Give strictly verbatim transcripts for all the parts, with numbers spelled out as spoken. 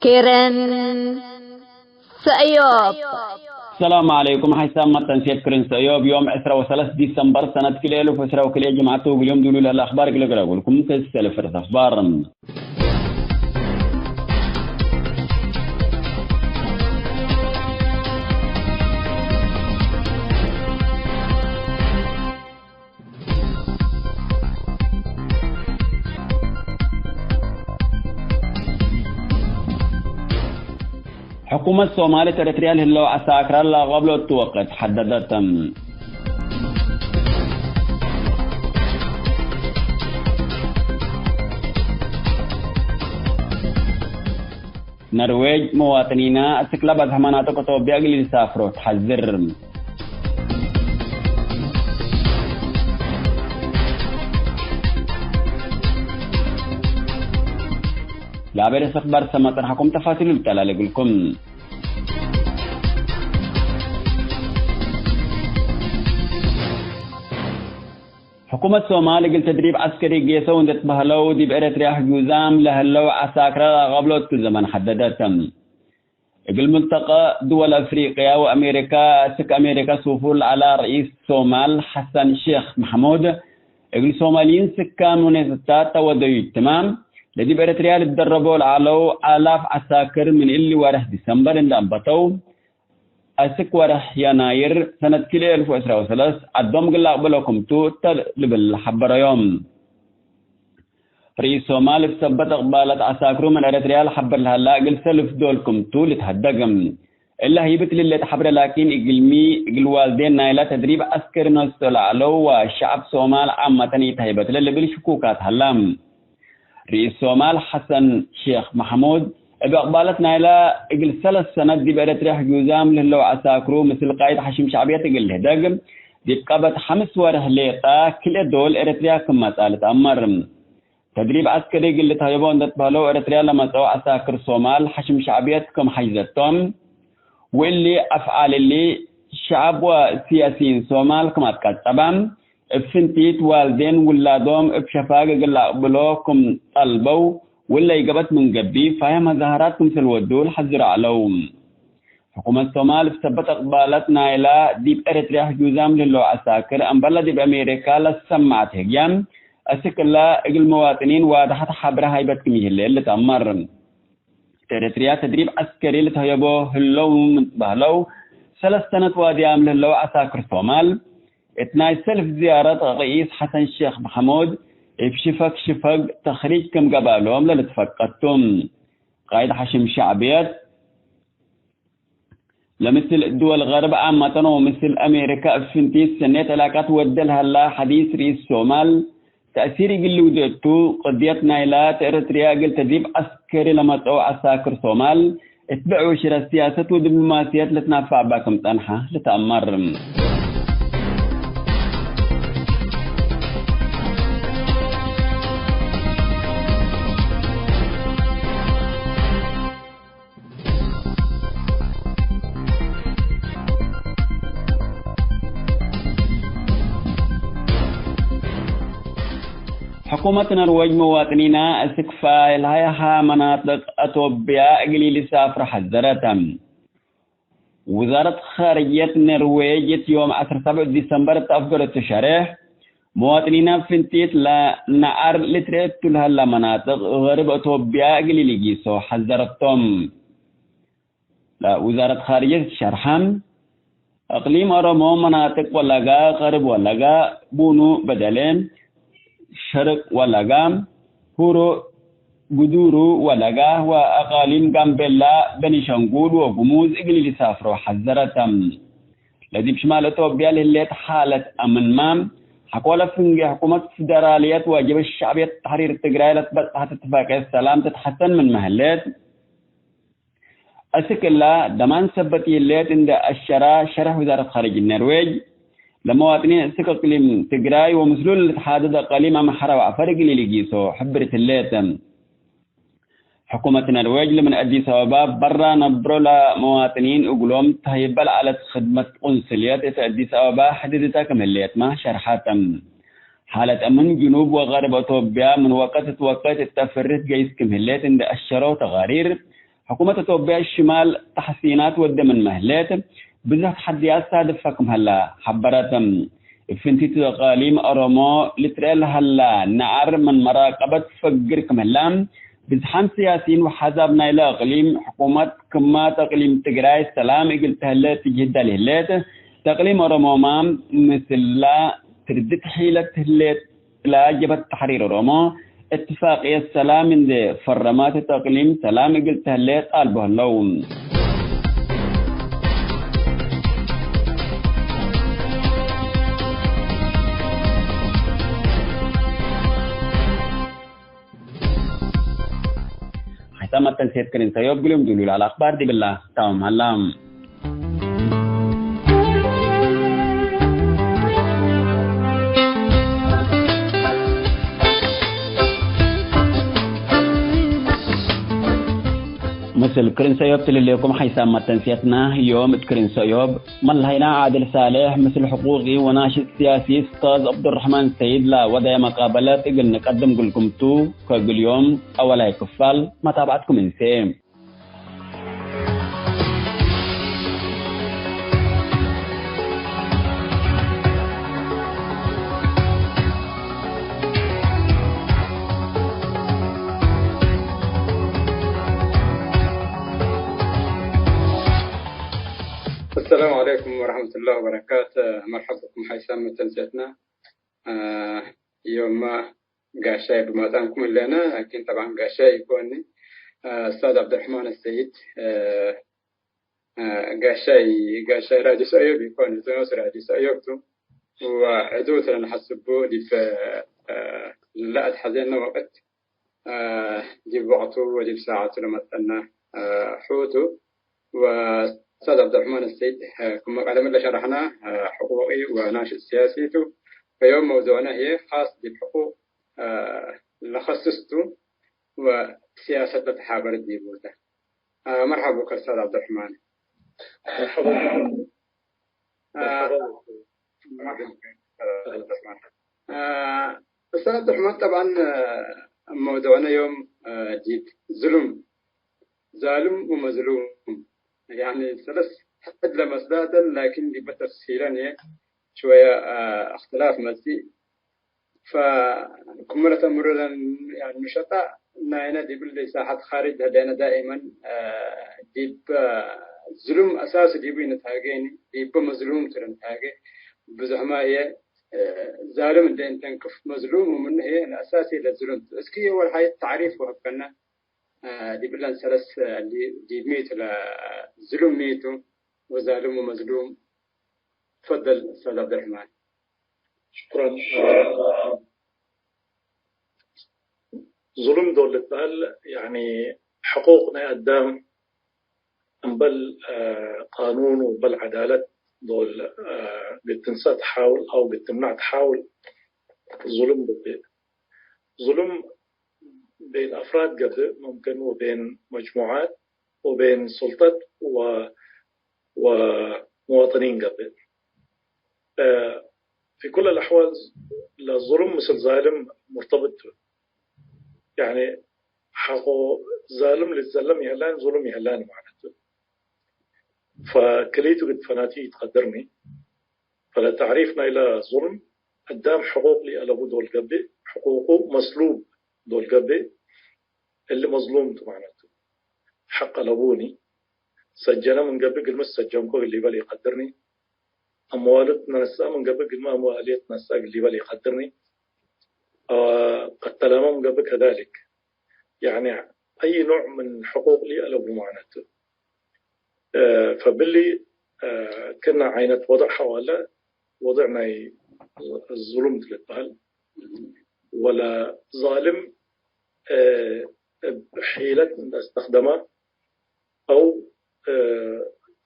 ክርን ሰእዮብ። ሰላም ዐለይኩም። ሐይሳም መተንሴት ክርን ሰእዮብ ዮም ዕስራ ወሰለስ ዲሰምበር ሰነት ክልኤ እልፍ ወዕስራ ወክልኤ ጅምዐት እግል ዮም ዱሉል ለአኽባር እግል እቅረቡልኩም። ክሰል ፍርስ አኽባር። ሕኩመት ሶማል እት ኤረትርያ ለህለው ዐሳክራ ለአቀብሎ እቱ ወቅት ሐደደት። ነርዌጅ መዋጥኒና አስክ ለበዝሐ መናጥቅ ቶብያ እግል ኢልሳፍሮ ተሐዝር። ለአቤ ርእስ አኽባር ሰመ ጸንሐኩም ተፋሲሉ ልተላሌ እግልኩም። ሕኩመት ሶማል እግል ተድሪብ ዐስከሪ ጌሰው እንዴ ትበህለው፣ ዲብ ኤረትርያ ሕጁዛም ለህለው ዐሳክረ ለአቀብሎ እቱ ዘመን ሐደደት። እግል ሙልተቀ ድወል አፍሪቅያ ወአሜሪካ፣ ስክ አሜሪካ ሱፉር ለዐላ ርኢስ ሶማል ሐሰን ሼክ መሕሙድ፣ እግል ሶማልይን ስካን ሁኔትታት ተወደዩ እትማም፣ ለዲብ ኤረትርያ ልትደረቦ ለዐለው አላፍ ዐሳክር ምን እሊ ወርሕ ዲሰምበር እንዴ አንበተው፣ አስክ ወርሕ የናይር ሰነት ክልኤ እልፍ ወዕስራ ወሰለስ ዐዶም እግል ለአቅብሎ ክምቱ እተ ልብል ሐበረዮም። ርኢስ ሶማል እብ ሰበት እቅባለት ዐሳክሩ ምን ኤረትርያ ለሐብር ለሀላ እግል ሰልፍ ዶል ክምቱ ልትሀደግ። እለ ህይብት ልሌት ሐብረ ላኪን እግልሚ እግል ዋልዴን ናይላ ተድሪብ ዐስከሪ ኖሶ ለዐለው ወሸዐብ ሶማል ዓመተን ኢተህይበትለ ልብል ሽኩካት ሀላ። ርኢስ ሶማል ሐሰን ሼክ መሕሙድ እብ እቅባለት ናይላ እግል ሰለስ ሰነት ዲብ ኤረትርያ ሕጁዛም ለህለው ዐሳክሩ ምስል ቃይድ ሐሽም ሸዕብየት እግል ልህደግ ዲብ ቀበት ሐምስ ወርሕ ሌጠ ክልኤ ዶል ኤረትርያ ክም መጽአ ልትአመር። ተድሪብ ዐስከሪ እግል ልትሀየቦ እንዴ ትበህለው ኤረትርያ ለመጽአው ዐሳክር ሶማል ሐሽም ሸዕብየት ክም ሐይዘቶም፣ ወእሊ አፍዓል እሊ ሸዐብ ወሲያሲይን ሶማል ክም አትቀጸበ፣ እብ ፍንቲት ዋልዴን ውላዶም እብ ሸፋግ እግል ለአቅብሎ ክም ጠልበው፣ ወለኢገበት ምን ገብእ ፋይሐ መዛሀራት ክምሰል ወዱ ለሐዝር ዐለው። ሕኩመት ሶማል እብ ሰበት እቅባለት ናይላ ዲብ ኤረትርያ ሕጁዛም ለህለው ዐሳክር፣ አምበል ለዲብ አሜሪካ ለሰመዐት ህግያም፣ አስክ እለ እግል መዋጥኒን ዋድሐት ሐብረ ሃይበት ክም ይህሌ ልትአመር። እት ኤረትርያ ተድሪብ ዐስከሪ ልትሀየቦ ህለው ምን ትበህለው፣ ሰለስ ሰነት ዋድያም ለህለው ዐሳክር ሶማል፣ እት ናይ ሰልፍ ዝያረት ርኢስ ሐሰን ሼክ መሕሙድ፣ እብ ሽፈግ ሽፈግ ተክሪጅ ክም ገብአሎም ለልትፈቀድ ቱ። ቃይድ ሐሽም ሸዕብየት፣ ለምስል ድወል ገርብ ዓመተን ወምስል አሜሪካ እብ ፍንቲት ሰኔት ዕላቃት ወደ ለሀላ ሐዲስ ርኢስ ሶማል፣ ተእሲር እግል ልውዴ እቱ፣ ቅድየት ናይላ እት ኤረትርያ እግል ተድሪብ ዐስከሪ ለመጽአው ዐሳክር ሶማል፣ እት ብዕውሽረት ሲያሰት ወዲብሎማስየት ልትናፈዕ እባ ክም ጸንሐ ልትአመር። ሕኩመት ነርወጅ መዋጥኒና እስክ ፋይል ሀያሃ መናጥቅ አቶብያ እግል ኢልሳፍር ሐዘረት። ውዛረት ኻርጅየት ነርዌጅ እት ዮም ዐስር ሰብዕ ዲሰምበር እት አፍገረቱ ሸሬሕ፣ መዋጥኒና ፍንቲት ለነዐር ልትርኤ እቱ ለሀላ መናጥቅ ገርብ አቶብያ እግል ኢሊጊሶ ሐዘረቶም። ለውዛረት ኻርጅየት ሸርሐ፣ እቅሊም ኦሮሞ መናጥቅ ወለጋ፣ ገርብ ወለጋ፣ ቡኑ በደሌ፣ ሸርቅ ወለጋ፣ ሁሮ ጉዱሩ ወለጋ ወአቃሊም ጋምቤላ፣ በኒሻንጉል ወጉሙዝ እግል ኢልሳፍሮ ሐዘረተ። ለዲብ ሽማል ኢትዮጵያ ለህሌት ሓለት አምንመ፣ ሐቆለ ፍንጌ ሕኩመት ፍደራልየት ወጀብህት ሸዕብየት ተሕሪር ትግራይ ለትበጽሐት እትፋቅየት ሰላም ትትሐሰን ምንመ ህሌት፣ እስክ እላ ደማን ሰበት ይህሌት እንዴ አሸራ ሸርሕ ውዛረት ኻርጅ ነርዌጅ፣ ለመዋጥኒን እስክ እቅሊም ትግራይ ወምስሉ ለልትሓደድ አቃሊም አምሐረ ወዐፈር እግል ኢሊጊሶ ሕብርት ህሌት። ሕኩመት ነርዌጅ ለምን አዲስ አበባ በራ ነብሮ ለመዋጥኒን እግሎም ተህይበ ለዐለት ክድመት ቁንስልየት እት አዲስ አበባ ሕድድተ ክም ህሌትመ ሸርሐት። ሓለት አምን ጅኑብ ወገርብ አቶብያ ምን ወቅት እት ወቅት እተ ፍርህ ገይስ ክም ህሌት እንዴ አሸረው ተቃሪር፣ ሕኩመት ኢትዮጵያ ሽማል ተሕሲናት ወዴ ምንመ ህሌት፣ ብዝሕ ተሐድያት ሳድፈ ክም ሀላ ሐበረት። እብ ፍንቲት እቅሊም ኦሮሞ ልትረኤ ለሀላ ነዐር ምን መራቀበት ፈግር ክም ህላ፣ ብዝሓም ስያሲን ወሐዛብ ናይለ እቅሊም፣ ሕኩመት ክማት እቅሊም ትግራይ ሰላም እግል ተህሌ ትጅህደ ለህሌት፣ ተቅሊም ኦሮሞማ ምስላ ትርድት ሒለት ህሌት፣ እላ ጀብሀት ተሕሪር ኦሮሞ እትፋቅየት ሰላም እንዴ ፈረመት፣ እት እቅሊም ሰላም እግል ተህሌ ጣልቦ ህለው። ሐይሳም መተንሴት ክርን ሰዮብ ግሉም ዱሉል አልአክባር ዲብላ ታውም ሀላ። ምስል ክርን ሰዮብ ትልሌኩም ሐይሳም መተንሴትና ዮም እት ክርን ሰዮብ መለሀይና ዓድል ሳሌሕ ምስል ሕቁቂ ወናሽጥ ስያሲ እስታዝ ዐብዱረሕማን ሰይድ ለወደየ መቃበለት እግል ንቀድም ግልኩም ቱ። ከእግል ዮም አወላይ ክፋል መታብዐትኩም እንሴ። السلام عليكم ورحمة الله وبركاته. مرحبا بكم حيثما تنسيتنا. አ፣ ዮማ ጋሻይ ብመጣንኩም ህሌነ፣ ላኪን ጠብዓን ጋሻይ ኢኮኒ፣ አ፣ እስታዝ ዐብዱረሕማን አሰይድ፣ አ፣ አ፣ ጋሻይ፣ ጋሻይ ራድዮ ሰእዮብ ኢኮን፣ ዞኖስ ራድዮ ሰእዮብ ቱ፣ ወዕዱ እተ ለነሐስቡ ዲብ፣ አ፣ ለአትሐዜነ ወቅት፣ አ፣ ዲብ ወቅቱ ወዲብ ሳዐቱ ለመጸና፣ አ፣ ሑ ቱ። ወእስታዝ ዐብዱረሕማን አሰይድ፣ አ፣ ክመ ቀደም ለሸረሕና፣ አ፣ ሕቁቂ ወናሽጥ ስያሲ ቱ። ፈዮም መውዱዕነ ህዬ ኻስ ዲብ ሕቁቅ፣ አ፣ ለኸስስ ቱ ወስያሰት ለተሓበር ዲቡ ተ። አ፣ መርሐቡ ከእስታዝ ዐብዱረሕማን። መርሐባ። አ፣ መርሐባ። አ፣ ኡስታዝ ዐብዱረሕማን፣ ጠብዓን፣ አ፣ መውዱዕነ ዮም፣ አ፣ ዲብ ዝሉም፣ ዛልም ወመዝሉም፣ ያኒ ሰለስ ሕድ ለመስዳተን፣ ላኪን ዲበ ተፍሲረን ህዬ ሽወየ፣ አ፣ እክትላፍ መጽእ። ፈክመ ለተምሩ ለን፣ ያኒ፣ ኑሸጣእ ናይነ ዲብሊ ሳሐት ካርጅ ለህሌነ ዳኢመን፣ አ፣ ዲብ ዝሉም አሳሱ ዲቡ ኢንትሃጌኒ፣ ዲበ መዝሉም ቱ ለንትሃጌ። ብዙሕመ ህዬ፣ አ፣ ዛልም እንዴ እንተንክፍ መዝሉም ምኑ ህዬ ለአሳሲ ለዝሉም ቱ። እስኪ አወል ሀይ ተዕሪፍ ወሀብከነ፣ አ፣ ዲብለን ሰለስ እሊ ዲብ ሚ ቱ ለዝሉም ሚ ቱ ወዛልም ወመዝሉም? ትፈደል ኡስታዝ ዐብዱረሕማን። ሽኩረን። ዝሉም ዶል ልትበሀል፣ ያኒ፣ ሕቁቅ ናይ አዳም እምበል፣ አ፣ ቃኑን ወእምበል ዐዳለት ዶል፣ አ፣ ግድ ትንሰእ ተሓውል አው ግድ ትምነዕ ተሓውል፣ ዝሉም ገብእ። ዝሉም ቤን አፍራድ ገብእ፣ ሙምክን ወቤን መጅሙዓት ወቤን ሱልጠት ወ-፣ ወሙዋጥኒን ገብእ። አ፣ ፊ ኩል አልአሕዋል ለዙሉም ምስል ዛልም ሙርተብጥ ቱ። ያኒ ሐቆ ዛልም ልትዘለም ይሀላን፣ ዙሉም ይሀላን ማለት ቱ። ፈክልኢቱ ግድ ፈናቲ ኢትቀድርኒ። ፈለተዕሪፍ ናይለ ዙልም፣ አዳም ሕቁቅ ለአለቡ ዶል ገብእ፣ ሕቁቁ መስሉብ ዶል ገብእ፣ እሊ መዝሉም ቱ ማለት ቱ። ሐቅ አለቡኒ፣ ሰጀነ ምን ገብእ ግልሚ ሰጀንኮ እግል ሊበል ኢቀድርኒ፣ አምዋሉ ትነሰአ ምን ገብእ ግልሚ አምዋልየ ትነሰአ እግል ሊበል ኢቀድርኒ፣ አ፣ ቀተለመ ምን ገብእ ከዛሊክ። ያኒ አይ ኖዕ ምን ሕቁቅ ለአለቡ ማለት ቱ። አ፣ ፈብሊ፣ አ፣ ክና ዓይነት ወድዕ ሐዋለ፣ ወድዕ ናይ ዝሉም ቱ ልትበሀል፣ ወለ ዛልም፣ አ፣ እብ ሒለት እንደ አስተክደመ፣ አው፣ አ፣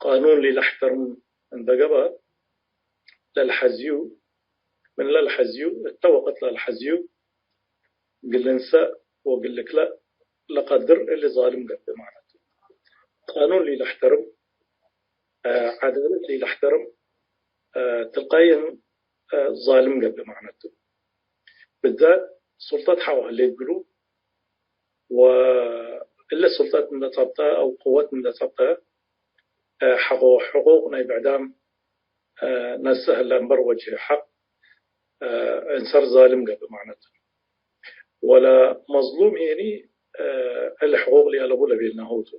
ቃኑን ለኢለሕተርም እንደ ገብአ፣ ለልሐዝዩ፣ ምን ለልሐዝዩ፣ እተ ወቅት ለልሐዝዩ፣ እግል ልንሰእ ወእግል ልክለእ ለቀድር እሊ ዛልም ገብእ ማለት ቱ። ቃኑን ለኢለሕተርም፣ አ፣ ዐዳለት ለኢለሕተርም፣ አ፣ ትልቃየን፣ አ፣ ዛልም ገብእ ማለት ቱ። ብዛት ሱልጠት ሐው ህሌት እግሉ ወ እለ ሱልጠት እንዴ ጸብጠ አው ቅወት እንዴ ጸብጠ፣ ሐቆ ሕቁቅ ናይ ብዕዳም ነስእ ህለ እምበር ወጅህ ሐቅ እንሰር ዛልም ገብእ ማዕነቱ። ወለ መዝሉም ሄኒ እለ ሕቁቅ ለአለቡ ለቤልናሁ ቱ።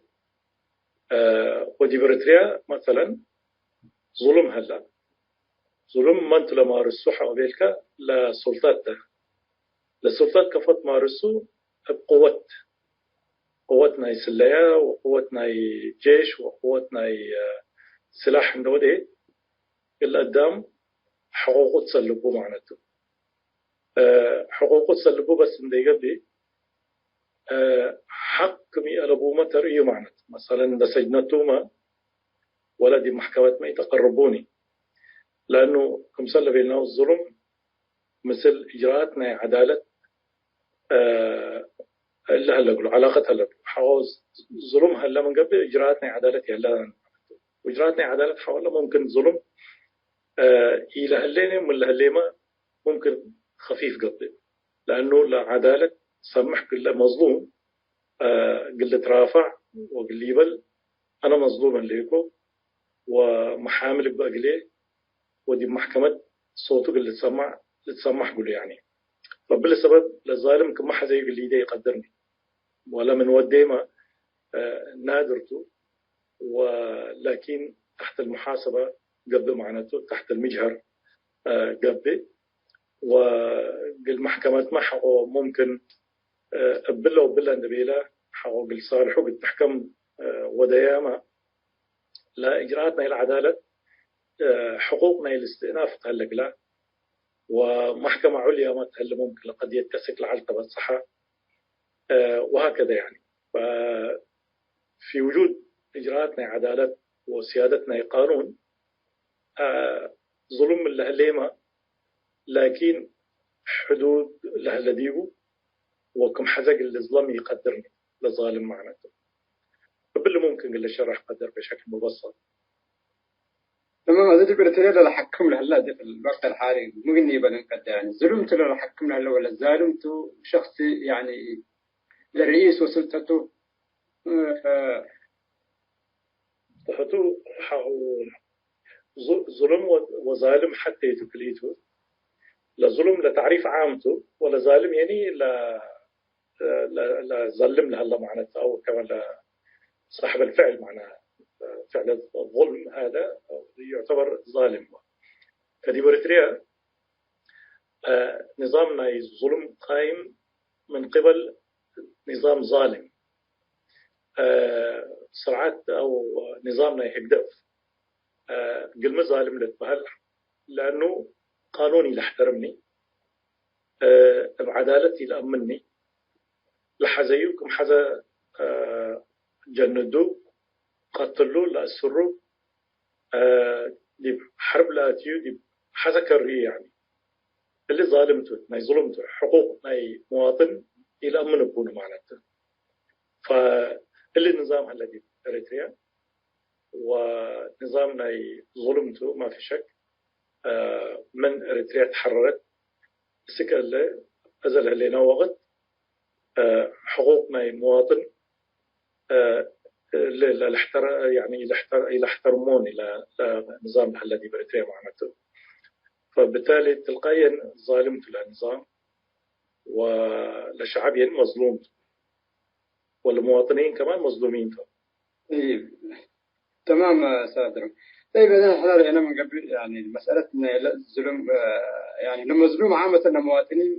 ወዲብ ኤረትርያ መሰለን ዙሉም ሀላ። ዙሉም መንቱ ለማርሱ ሐቆ ቤልከ ለሱልጠት ተ። ለሱልጠት ከፎ ትማርሱ እብ ቅወት፣ ቅወት ናይ ስለያ ወቅወት ናይ ጄሽ ወቅወት ናይ ስላሕ እንደ ወዴ፣ እለ አዳም ሕቁቁ ትሰልቡ ማዕነቱ። ሕቁቁ ትሰልቡ በስ እንደ ይገብእ ሐቅ ክም ይአለቡመ ተርእዩ ማዕነት። መሰለን እንደ ሰጅነቱመ ወለ ዲብ መሕከመትመ ኢተቀርቡኒ። ለእኑ ክምሰል ለቤልናሁ ዙሉም ምስል እጅራአት ናይ ዐዳለት እለ ሀለ እግሉ፣ ዐላቀት ሀለ እግሉ። ሐቆ ዙሉም ሀለ ምን ገብእ እጅራአት ናይ ዐዳለት ይሀለ። ወእጅራአት ናይ ዐዳለት ሐቆለ ሙምክን ዙሉም ኢለሀሌነ ምን ለሀሌመ ሙምክን ከፊፍ ገብእ። ለእኑ ለዐዳለት ሰምሕ ግለ መዝሉም እግል ልትራፋዕ ወእግል ሊበል፣ አነ መዝሉም ህሌኮ ወመሓሚ ልግበእ እግሌ ወዲብ መሕከመት ሶቱ እግል ልትሰማዕ፣ ልትሰማሕ እግሉ ያኒ። ፈብሊ ሰበብ ለዛልም ክመ ሐዘዩ እግል ሊዴ ኢቀድርኒ። ወለ ምን ወዴመ ናድር ቱ፣ ወላኪን ተሕት ልሙሓሰበ ገብእ ማዕነቱ፣ ተሕት ልምጅሀር ገብእ፣ ወእግል መሕከመትመ ሐቆ ሙምክን እብለ ወብለ እንዴ ቤለ ሐቆ እግል ሳልሑ እግል ትሕከም ወደያመ፣ ለእጅራአት ናይ ለዐዳለት ሕቁቅ ናይ ልስትእናፍ ተሀለ እግላ፣ ወመሕከመ ዑልያመ ተሀለ ሙምክን ለቀድየት ከስክ ለዐል ተበጽሐ ወሀከዘ ያኒ። في وجود إجراءات ናይ ዐዳለት ወስያደት ናይ ቃኑን፣ ظلم ለህሌመ፣ ላኪን ሕዱድ ለህለ ዲቡ፣ ወክም ሐዘ እግል ልዝለም ኢቀድርኒ ለዛልም ማዕነቱ። እብሊ ሙምክን እግል ልሸረሕ ቀድር ብሸክል ሙበሰጥ። ተማም፣ አዜ ዲብ ኤረትርየ ለለሐክም ለህለ፣ አዜ ፊ ልወቅት አልሓሊ ምግን ይበልን ቀደ፣ ያኒ፣ ዝሉም ቱ ለለሐክም ለህለ ወለ ዛልም ቱ ሸክስ፣ ያኒ፣ ለርኢስ ወስልጠቱ፣ እ፣ ሐቱ ሐሁ ዙ-፣ ዙሉም ወ-፣ ወዛልም ሐቴ ቱ ክልኢቱ። ለዙሉም ለተዕሪፍ ዓም ቱ፣ ወለዛልም የኒ ለ-፣ ለ-፣ ለዘልም ለሀለ ማዕነት አው ከመ ለሳሕብ አልፍዕል ማዕነ ፍዕል ዙልም ሀደ ዩዕተበር ዛልም። ከዲብ ኤረትርየ እ፣ ንዛም ናይ ዙሉም ቃይም ምን ቅበል ንዛም ዛልም፣ እ፣ ስርዓት አው ንዛም ናይ ህግደፍ፣ እ፣ ግልሚ ዛልም ልትበሀል፣ ለአኑ ቃኑን ኢለሕተርምኒ፣ እ፣ እብ ዐዳለት ኢለአምኒ፣ ለሐዘዩ ክም ሐዘ፣ እ፣ ጀንዱ፣ ቀትሉ፣ ለአስሩ፣ እ፣ ዲብ ሐርብ ለአትዩ ዲብ ሐዘ ከርዩ፣ ያኒ፣ እሊ ዛልም ቱ፣ ናይ ዙሉም ቱ፣ ሕቁቅ ናይ መዋጥን ኢለአምን እቡኑ ማለት ቱ። ፈእሊ ንዛም ሀለ ዲብ ኤረትርያ፣ ወንዛም ናይ ዙሉም ቱ፣ ማፊ ሸክ፣ እ፣ ምን ኤረትርያ ተሐረረት፣ እስክ እለ እዘ ለህሌነ ወቅት፣ እ፣ ሕቁቅ ናይ መዋጥን፣ እ፣ ለ-፣ ለ-፣ ለሕተረ-፣ ያኒ ለሕተ-፣ ኢለሕተርሞን ኢለ፣ ለንዛም ለሀለ ዲብ ኤረትርየ ማዕነቱ። ፈብታሊ ትልቃየን ዛልም ቱ ለንዛም ወለሸዐብ የን መዝሉም ቱ። ወለመዋጥኒን ከማን መዝሉሚን ቶም። ጠይብ፣ ተማም፣ ኡስታዝ ድሩም። ጠይብ፣ እዘ ንሕና ርኤነ ምን ገብእ፣ ያኒ፣ መስአለት ናይ ለዝሉም፣ ያኒ፣ ለመዝሉም ዓመተን ለመዋጥኒን፣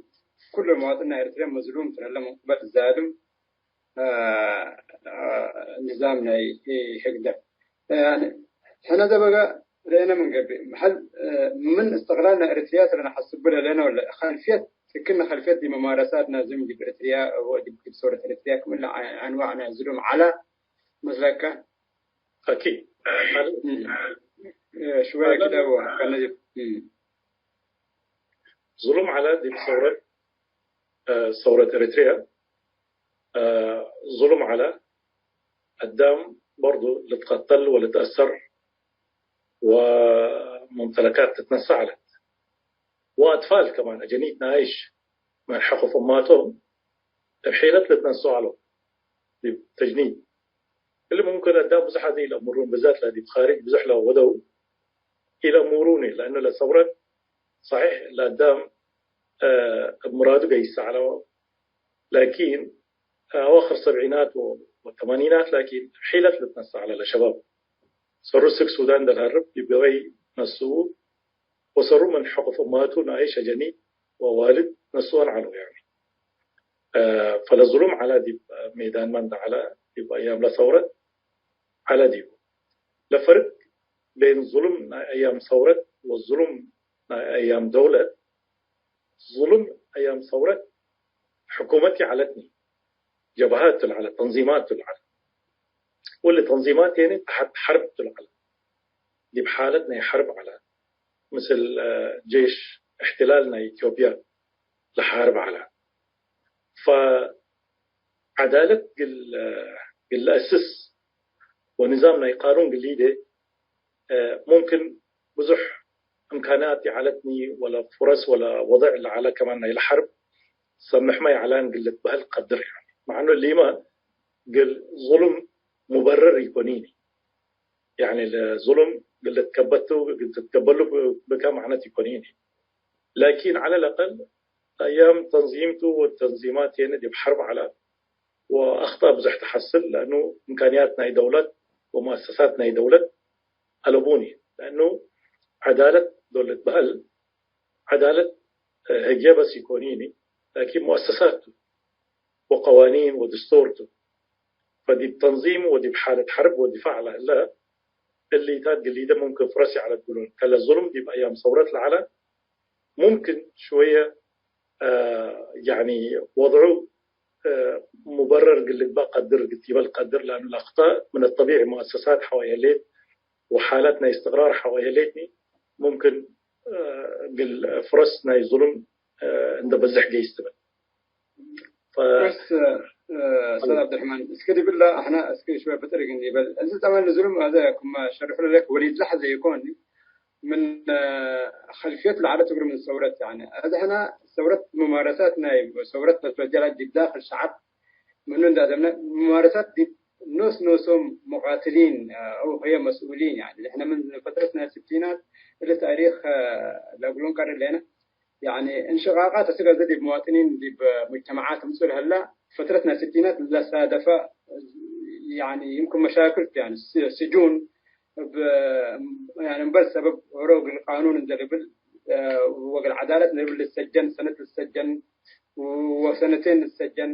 ኩሉ መዋጥን ናይ ኤረትርያ መዝሉም ቱ ለሀለ ምን ቅበል ዛልም፣ አ፣ አ፣ ንዛም ናይ ህግደፍ። ያኒ፣ ሕነ ዘበገ ርኤነ ምን ገብእ፣ መሐል፣ እ፣ ምን እስትቅላል ናይ ኤረትርያ ቱ ለነሐስቡ ለህሌነ ወለ፣ ከልፍየት፣ እክነ ከልፍየት ዲብ መማረሳት ናዝም ዲብ ኤረትርያ ወዲብ፣ ዲብ ሰውረት ኤረትርያ ክምለ ዐ-፣ አንዋዕ ናይ ዝሉም ዐለ መስለከ? አኪድ። እም። እ፣ ሽወየ ክደ ወከነ ዲብ፣ እም። ዝሉም ዐለ ዲብ ሰውረት፣ እ፣ ሰውረት ኤረትርያ፣ እ፣ ዝሉም ዐለ። አዳም በርዱ ልትቀተል ወልትአሰር ወሙምተለካት ትትነሰእ ዐለት። ወአጥፋል ከማን አጀኒት ነአይሽ ምን ሕቁፍ እማቶም እብ ሒለት ልትነስኦ ዐለው። ዲብ ተጅኒድ። እሊ ሙምክን አዳም ብዙሕ አዜ ኢለአምሩን፣ ብዛት ለዲብ ካርጅ ብዙሕ ለወደው ኢለአምሩኒ፣ ለአኑ ለሰውረት ሰሒሕ ለአዳም፣ አ፣ እብ ሙራዱ ገይሰ ዐለው። ላኪን አዋክር ሰብዒናት ወ-፣ ወተማኒናት ላኪን ሒለት ልትነሰእ ዐለ ለሸባብ። ሰሩ ስክ ሱዳን እንደ ለሀርብ ዲብ ገበይ ነስኡ፣ ወሰሩ ምን ሕቁፍ እማቱ ነአይሸ ጀኒ ወዋልድ ነስኦን ዐለው። ያኒ፣ አ፣ ፈለዝሉም ዐለ ዲብ ሜዳንመ እንደ ዐለ ዲብ አያም ለሰውረት ዐለ ዲቡ። ለፈርቅ ቤን ዙሉም ናይ አያም ሰውረት ወዙሉም ናይ አያም ደውለት፣ ዙሉም አያም ሰውረት ሕኩመት ይዐለትኒ፣ ጀብሃት ቱ ለዐለት፣ ተንዚማት ቱ ለዐለት። ወእሊ ተንዚማት የኒ ተሐት ሐርብ ቱ ለዐለት። ዲብ ሓለት ናይ ሐርብ ዐለ። ምስል፣ አ፣ ጄሽ እሕትላል ናይ ኢትዮጵያ ለሐርብ ዐለ። ፈዐዳለት ግል፣ አ፣ ግል ለአስስ ወንዛም ናይ ቃኑን ግል ሊዴ አ፣ ሙምክን ብዙሕ እምካንያት ይዐለትኒ ወለ ፍረስ ወለ ወድዕ ለዐለ ከማን ናይለ ሐርብ ሰምሕመ ይዐላን ግል ልትበህል ቀድር። ያኒ፣ መዕኑ እሊመ ግል ዙሉም ሙበረር ኢኮኒኒ። ያኒ፣ ለዙሉም ግል ልትከበቱ፣ ግል ትትከበሉ ብከ መዕነት ኢኮኒኒ። ላኪን ዐለ ለአቀል አያም ተንዚም ቱ ወተንዚማት የኒ ዲብ ሐርብ ዐለ። ወአኽጣእ ብዞሕ ተሐስል፣ ለአኑ እምካንያት ናይ ደውለት ወሙአሰሳት ናይ ደውለት አለቡኒ። ለአኑ ዐዳለት ዶል ልትበህል፣ ዐዳለት ህግየ በስ ኢኮኒኒ፣ ላኪን ሙአሰሳት ቱ ወቀዋኒን ወድስቶር ቱ። ፈዲብ ተንዚም ወዲብ ሓለት ሐርብ ወድፋዕ ለህለ እሊታት ግሊደ ሙምክን ፍረስ ይዐለት ብሉን። ከለ ዙሉም ዲብ አያም ሰውረት ለዐለ ሙምክን ሽወየ አ፣ ያኒ ወድዑ፣ አ፣ ሙበረር እግል ልግበእ ቀድር፣ እግል ቲበል ቀድር፣ ለአኑ ለአኽጣእ ምን ጠቢዒ ሙአሰሳት ሐዋይ ህሌት ወሓለት ናይ እስትቅራር ሐዋይ ህሌትኒ፣ ሙምክን፣ አ፣ እግል ፍረስ ናይ ዙሉም፣ አ፣ እንደ በዝሕ ገይስ ትብል። ፈ- በስ፣ አ፣ ኡስታዝ ዐብዱረሕማን፣ እስከ ዲብላ አሕና እስከ ሽወይ ብጥር ግን ይበል። እዚ ጠመን ዙሉም አዘ ክመ ሸርሑ ለለክ ወሊድ ለሐዘ ይኮን፣ ምን ኸልፍየት ለዐለት እግል ምን ሰውረት፣ ያኒ፣ አዜ ሕነ ሰውረት ሙማረሳት ናይ ሰውረት ለትበጀላ ዲብ ዳክል ሸዐብ ምኑ እንዳ አደምነ፣ ሙማረሳት ዲብ ኖስ ኖሶም ሙቃትሊን አው ህዬ መስኡሊን፣ ያኒ፣ ንሕነ ምን ፈትረት ናይ ስቲናት እሊ ታሪክ ለእግሉ እንቀርእ ሌነ። ያኒ፣ እንሽቃቃት አስክ አዜ ዲብ መዋጥኒን ዲብ ሙጅተመዓት ምጽኡ ለህላ ፈትረት ናይ ስቲናት ለሳደፈ፣ ያኒ፣ ይምክን መሻክል፣ ያኒ፣ ስ-፣ ስጁን፣ እብ፣ ያኒ፣ እምበል ሰበብ ሆሮ እግል ቃኑን እንደ ልብል፣ እ፣ ወእግል ዐዳለት እንደ ልብል ልትሰጀን፣ ሰነት ልትሰጀን ወሰነቴን ልትሰጀን።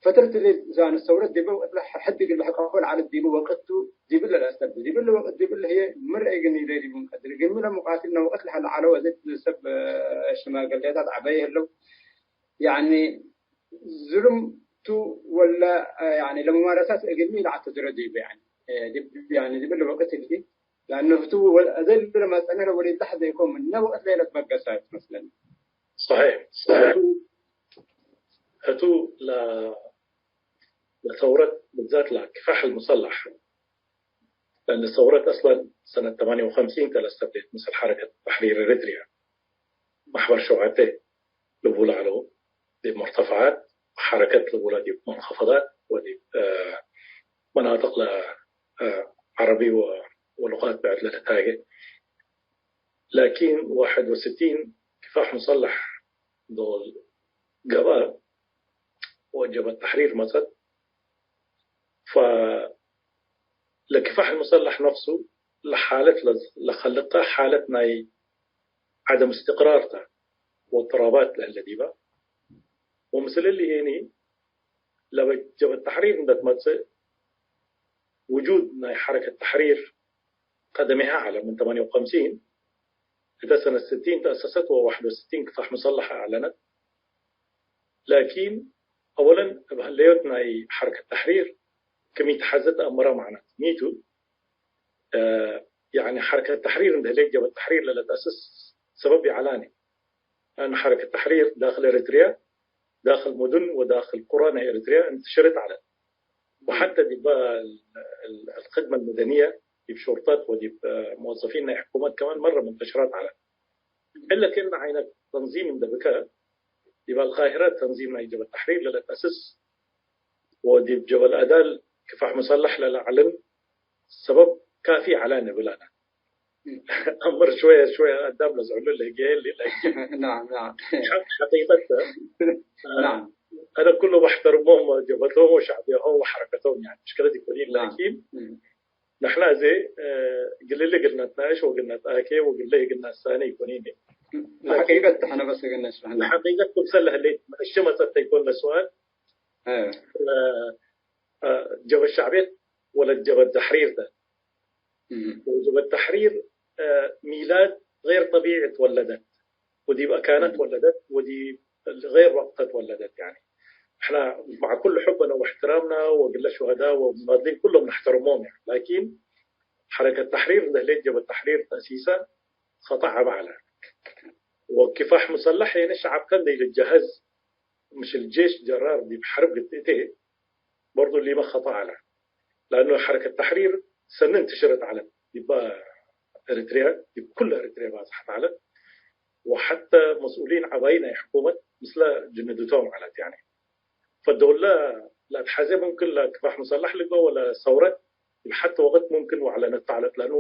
ፈትረት እሊ ዛን ሰውረት ዲበ ወቅት ለሐድ እግል ለሐቀፎ ለዐለት ዲቡ ወቅት ቱ፣ ዲብለ ለአስተብድ። ዲብለ ወቅት ዲብለ ህዬ ምር እግል ኒዴ ዲቡ እንቀድር። እግል ሚ ለሙቃትልነ ወቅት ለሀለ ዐለው አዜ ሰብ፣ እ፣ ሽማግሌታት ዐበየ ህለው። ያኒ፣ ዝሉም ቱ ወለ፣ እ፣ ያኒ፣ ለሙማረሳት እግልሚ ለአተጅረ ዲቡ፣ ያኒ፣ እ፣ ዲብ፣ ያኒ፣ ዲብለ ወቅት እሊ፣ ለአኑ ህቱ ወለ፣ አዜ እሊ ለመጸነ ለወሊድ ለሐዘ ኢኮን፣ ምነ ወቅት ለይለ ትበገሰ መስለን። ሰሒሕ። ሰሒሕ። ህቱ፣ ህቱ ለ-፣ ለሰውረት ብዛት ለኪፋሕ አልሙሰላሕ፣ ለአን ሰውረት አስለን ሰነት ተማንየ ወከምሲን ተ ለስተብዴት ምስል ሐረከት ተሕሪር ኤረትርያ፣ መሕበር ሸውዓተ ልቡለ ዐለው፣ ዲብ መርተፈዓት ሐረከት ልቡለ ዲብ መንኸፈዳት ወዲብ፣ እ፣ መናጥቅ ለ፣ እ፣ ዐረቢ ወ-፣ ወሉቃት ብዕድ ለልትሃጌ። ላኪን ዋሕድ ወስቲን ኪፋሕ ሙሰላሕ ዶል ገብአ ወጀበት ተሕሪር መጸት። ፈ-፣ ለኪፋሕ ሙሰላሕ ነፍሱ ለሓለት ለ-፣ ለከልቀ ሓለት ናይ ዐደም እስትቅራር ተ ወእጥራባት ለህለ ዲበ። ወምስል እሊ ሄኒ ለበ ጀበት ተሕሪር እንደ ትመጽእ ውጁድ ናይ ሐረከት ተሕሪር ቀደሜሃ ዐለ። ምን ተማንየ ወከምሲን እተ ሰነት ስቲን ተአሰሰት ወዋሕድ ወስቲን ክፋሕ ሙሰላሕ አዕለነት። ላኪን አወለን እብ ህለዮት ናይ ሐረከት ተሕሪር ክም ኢተሐዘ ተአምረ። ማዕናት ሚ ቱ? እ፣ ያኒ ሐረከት ተሕሪር እንደ ህሌት ጀበት ተሕሪር ለለትአስስ ሰበብ ይዐላኒ። ለአኑ ሐረከት ተሕሪር ዳክል ኤረትርያ፣ ዳክል ሙዱን ወዳክል ቁረ ናይ ኤረትርያ እንትሽርት ዐለት። ወሐተ ዲበ ال-، ال-፣ الخدمة المدنية ዲብ ሹርጠት ወዲብ፣ እ፣ ሙወዘፊን ናይ ሕኩመት ከማን መረ ምንተሽረት ዐለት። እለ ክእነ ዓይነት ተንዚም እንደ ብከ፣ ዲብ አልቃሂረ ተንዚም ናይ ጀበት ተሕሪር ለለትአስስ ወዲብ ጀበል አዳል ክፋሕ ሙሰለሕ ለለአዕልን ሰበብ ካፊ ዐለ ንብል አነ። እም። አምር ሽወየ ሽወየ አዳም ለዝዕሉ ለህግየ እሊ ላኪን ናም፣ ናም። ሐ-፣ ሐቂቀት ተ፣ ናም። አነ ኩሉ በሕተርሞም ጀበቶም ወሸዕብያሆም ወሐረከቶም፣ ያኒ፣ ምሽክለት ኢኮኒን፣ ናም። ላኪን እም። ንሕና እዚ፣ እ፣ እግል እሊ እግል ነትናእሽ ወእግል ነትአኬ ወእግል እግል ነሳኔ ኢኮኒን። ላኪን ለሐቂቀት ተሐነ በስ እግል ነሽረሕ። ለሐቂቀት ክምሰል ለህሌት እሺ መጸት ተይኮን ለሱአል፣ እ። እ፣ እ፣ ጀበት ሸዕብየት ወለ ጀበት ተሕሪር ተ። እም። ወጀበት ተሕሪር፣ እ፣ ሚላድ ገይር ጠቢዒ ትወለደት። ወዲብ አካነ እም። ትወለደት ወዲብ ገይር ወቅተ ትወለደት። ያኒ፣ እሕና መዕ ኩሉ ሕብነ ወእሕትራምና ወግለ ሹሀዳ ወሙናድሊን ኩሎም ነሕተርሞም፣ ያኒ፣ ላኪን፣ ሐረከት ተሕሪር እንደ ህሌት ጀበት ተሕሪር ተእሲሰ ኸጠእ ዐበ ዐለ። ወኪፋሕ ሙሰለሕ የነ ሸዐብ ከ እንደ ኢልጀሀዝ፣ ምሽል ጄሽ ጀራር ዲብ ሐርብ ግትእቴ፣ በርዱ ሊመ ኸጠእ ዐለ። ለአኑ ሐረከት ተሕሪር ሰኒ እንትሽረት ዐለት፣ ዲበ ኤሪትርያ፣ ዲብ ኩለ ኤሪትርያ ባጽሐት ዐለት። ወሐተ መስኡሊን ዐባይ ናይ ሕኩመት ምስለ ጅንድቶም ዐለት። ያኒ፣ ፈዶለ ለአትሐዜ ሙምክን ለክፋሕ ሙሰለሕ ልግበእ ወለ ሰውረት፣ እብ ሐተ ወቅት ሙምክን ወዐለነት ተዐለት። ለአኑ፣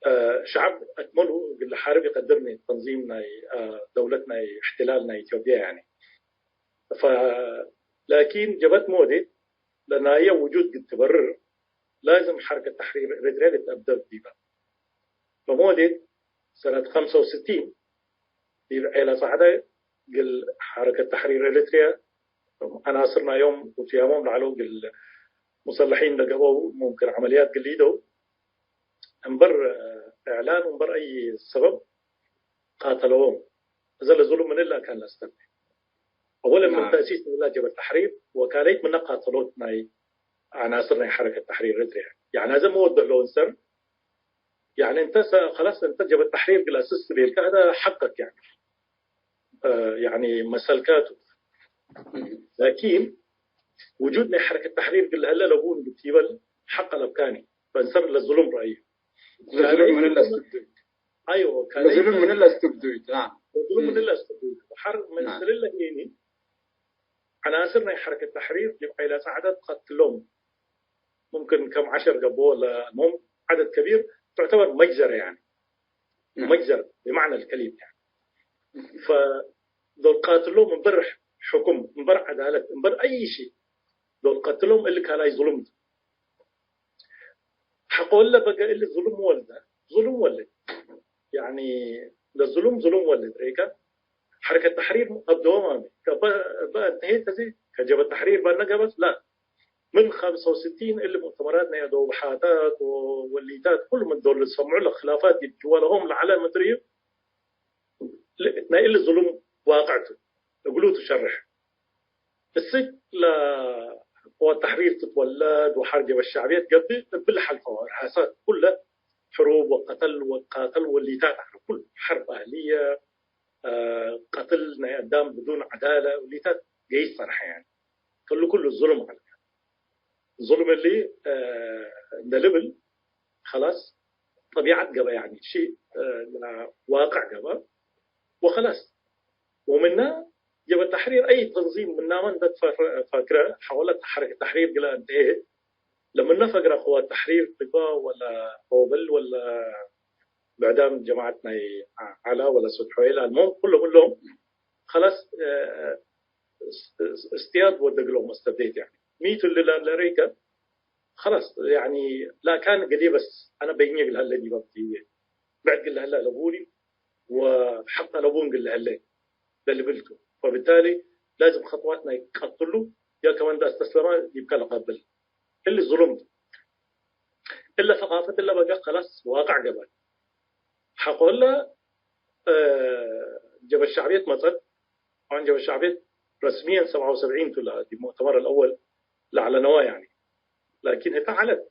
እ፣ ሸዐብ አክመሉ እግል ለሓርብ ኢቀድር ሚ ተንዚም ናይ፣ እ፣ ደውለት ናይ እሕትላል ናይ ኢትዮጵያ። ያኒ፣ ፈ-፣ ላኪን ጀበት ሞዴ ለናየ ውጁድ ግድ ትበርር፣ ላዝም ሐረከት ተሕሪር ኤሪትርያ ግድ አብደር ዲበ። ፈሞዴ ሰነት ሐምሳ ወስቲን ዲብ ዔላ ጸዕደ እግል ሐረከት ተሕሪር ኤሪትርያ ዐናስር ናዮም ወትያሞም ለዐለው እግል ሙሰለሒን ለገብአው ሙምክን ዐመልያት እግል ሊደው እምበር እዕላን ወእምበር አይ ሰበብ ቃተለዎም። እዘ ለዙሉም ምን እለ አካን ለአስተብዴ። አወለን ምን ናም። ተእሲስ እላ ጀበት ተሕሪር ወካለይት ምነ ቃተሎት ናይ ዐናስር ናይ ሐረከት ተሕሪር ኤሪትርያ። ያኒ አዘ ሚ ወደሎ እንሰር፣ ያኒ እንተ ሰ-፣ ከላስ እንተ ጀበት ተሕሪር እግል አስስ ቤልከ፣ ሀዛ ሐቅክ ያኒ። እ፣ ያኒ መሰልካቱ። ላኪን ውጁድ ናይ ሐረከት ተሕሪር እግል ለሀለ ለቡ እንዱ ቲበል ሐቅ አለብካኒ። በንሰር ለዙሉም ረአዩ። ለዙሉም ምን ለአስተብዱይት? አይወ፣ ለዙሉም ምን ለአስተብዱይት? ናም። ለዙሉም ምን እም። ለአስተብዱይት? ሐር ምን ናም። ስልለ ሄኒ ዐናስር ናይ ሐረከት ተሕሪር ዲብ ዔላ ጸዕደ ትቀትሎም። ሙምክን ከም ዐሸር ገብኦ ለልሙም ዐደድ ከቢር ትዕተበር መጅዘረ፣ ያኒ፣ እም። መጅዘረ ብመዕነ ልከሊም፣ ያኒ። ፈዶል ቃትሎም እምበር ሕኩም፣ እምበር ዐዳለት፣ እምበር አይ ሺ ዶል ቀትሎም እሊ ካልኣይ ዙሉም ቱ። ሐቆለ በገ እሊ ዙሉም ወልደ፣ ዙሉም ወልድ። ያኒ ለዙሉም ዙሉም ወልድ። ሬከ ሐረከት ተሕሪር አብደወማሚ። ከበ-፣ በ-፣ እንተሄት ከዚ ከጀበት ተሕሪር ባነ ገበት፣ ላ። ምን ሐምሳ ወስቲን እሊ ሙእተመራት ናይ አደው በሓታት ወወሊታት፣ ኩሉ ምን ዶል ልሰምዑ ለክላፋት ዲብ ጅዋለሆም ለዐለ ምድርዩ፣ ለ-፣ ናይ እሊ ዙሉም ዋቅዕ ቱ፣ እግሉ ትሸርሕ። እስክ ለቅዋት ተሕሪር ትትወለድ ወሐር ጀበት ሸዕብየት ገብእ፣ እብሊ ሐልፈወ እርሃሳት ኩለ፣ ሕሩብ ወቀተል ወቃተል ወሊታት ዐለ። ኩሉ ሐርብ አህልየ፣ አ፣ ቀትል ናይ አዳም ብዱን ዐዳለ፣ ወሊታት ገይስ ጸንሐ፣ ያኒ፣ ክሉ ኩሉ ዙሉም ዐለ። ዙሉም እሊ፣ አ፣ እንደ ልብል፣ ኸላስ፣ ጠቢዐት ገበ፣ ያኒ፣ ሺእ፣ አ፣ ዋቅዕ ገበ፣ ወኸላስ። ወምነ ጀበት ተሕሪር አይ ተንዚም ምናመ እንደ ትፈ-፣ ፈግረ፣ ሐወለት ሐረከት ተሕሪር ግለ እንተሄት፣ ለምነ ፈግረ ቅዋት ተሕሪር ልግበእ ወለ ሮብል ወለ ብዕዳም ጀማዐት ናይ ዐላ ወለ ሱድ ሑዌል፣ አልሙም፣ ኩሎም እሎም፣ ኸላስ፣ አ፣ እስ-፣ እስ-፣ እስቲያድ ወደግሎም አስተብዴት፣ ያኒ፣ ሚቱ እሊ ለአለሬከ፣ ኸላስ፣ ያኒ፣ ላካን ገሌ በስ፣ አነ በይኘ እግል ሀለ ዲብ አብትዬ፣ ብዕድ እግል ሀለ አለቡኒ፣ ወሐቅ አለቡን እግል ሀለ ለልብል ቱ። ፈብታሊ፣ ላዝም ኸጥዋት ናይ ቀትሉ፣ ያ ከማን እንደ አስተስለመ ዲብከ ለቀብል። እሊ ዙሉም ቱ። እለ ሰቃፈት እለ በገ ኸላስ ዋቅዕ ገበት። ሐቆለ፣ እ፣ ጀበት ሸዕብየት መጸት። አሁን ጀበት ሸዕብየት ረስምየን ሰብዓ ወሰብዒን ቱ ለ-፣ ዲብ ሙእተመር አልአወል ለዐለነዋ፣ ያኒ። ላኪን ህተ ዐለት።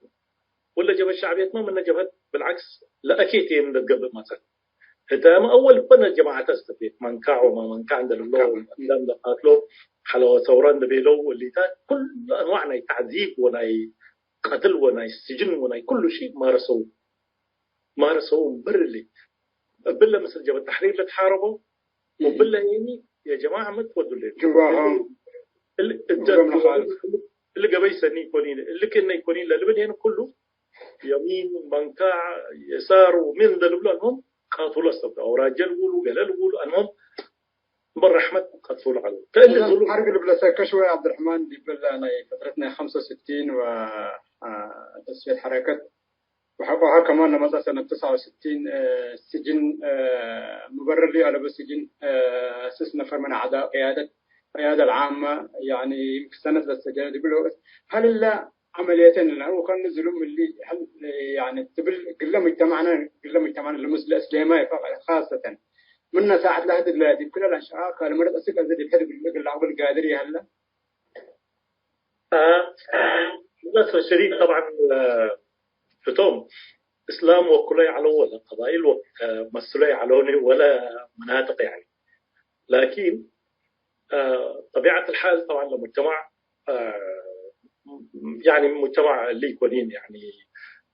ወለ ጀበት ሸዕብየትመ ምነ ጀብሀት ብልዓክስ ለአኬት እንደ ትገብእ መጸት። ህተመ አወል በነ ጀማዐተ አስተብዴት፣ መንካዕ ወማ መንካዕ እንደ ልብሎ፣ መንካዕ። እንደ፣ እንደ ቃትሎ፣ ሐለወ ሰውረ እንደ ቤለው፣ ወሊታት ኩሉ አንዋዕ ናይ ተዕዚብ ወናይ ቀትል ወናይ ስጅን ወናይ ኩሉ ሺ ማረሰው፣ ማረሰው እምብር እሊ። እብለ ምስል ጀበት ተሕሪር ልትሓረቦ፣ እህ። ወብለ ሄኒ የጀማዐ ምን ትወዱ ሌ። ጅዋሆም እል እደ ወገም ለኻልፍ። እሊ ገበይ ሰኒ ኢኮኒን፣ እሊ ክእነ ኢኮኒን ለልብል ሄን ኩሉ የሚን፣ መንካዕ፣ የሳር ወምን እንደ ልብሎ፣ አልሙም ቃቱሉ አስተብደ፣ አውራጀ ልቡሉ፣ ገለ ልቡሉ፣ አልሙም እምበል ረሕመት ቀትሉ ዐለው። ከእሊ እዘን ዙሉም ሐርግ ልብለሰ ከሽወ ዐብደርሕማን ዲብለ ናይ ፈትረት ናይ ኸምሰ ወስቲን ወ፣ አ፣ ተስፊየት ሐረከት ወሐቆሀ ከማን ለመጽአ ሰነት ትስዐ ወስቲን፣ አ፣ ስጅን፣ አ፣ ሙበረር ሊአለቡ ስጅን፣ አ፣ ስስ ነፈር ምን አዕዳእ ቅያደት፣ ቅያደ አልዓመ፣ ያኒ፣ ይምክን ሰነት ለሰጀነ ዲብለ ወቅት፣ ሀል እለ ዐመልየተን ለሁ ከእነ ዝሉም እሊ፣ ሀል፣ ያኒ፣ ትብል ግለ ሙጅተማዕነ፣ ግለ ሙጅተማዕነ ለሙስ-፣ ለእስሌማይ ፈ-፣ ካሰተን፣ ምነ ሳዐት ለህድግ ለዲብ ክለ ለአንሸቃቅ ካልመረት አስክ አዜ ዲብ ሕድ እግል ለአቅብል ጋድር ይሀለ። አ፣ للأسف الشديد طبعًا، አ፣ ህቶም እስላም ወክሎ ይዐለው ወለ ቀባይል ወ-፣ አ፣ መስሎ ይዐለውኒ ወለ መናጥቅ ያኒ። ላኪን፣ አ፣ ጠቢዐት الحال طبعًا ለሙጅተማዕ፣ አ፣ ያኒ ሙጅተማዕ እሊ ኢኮኒን ያኒ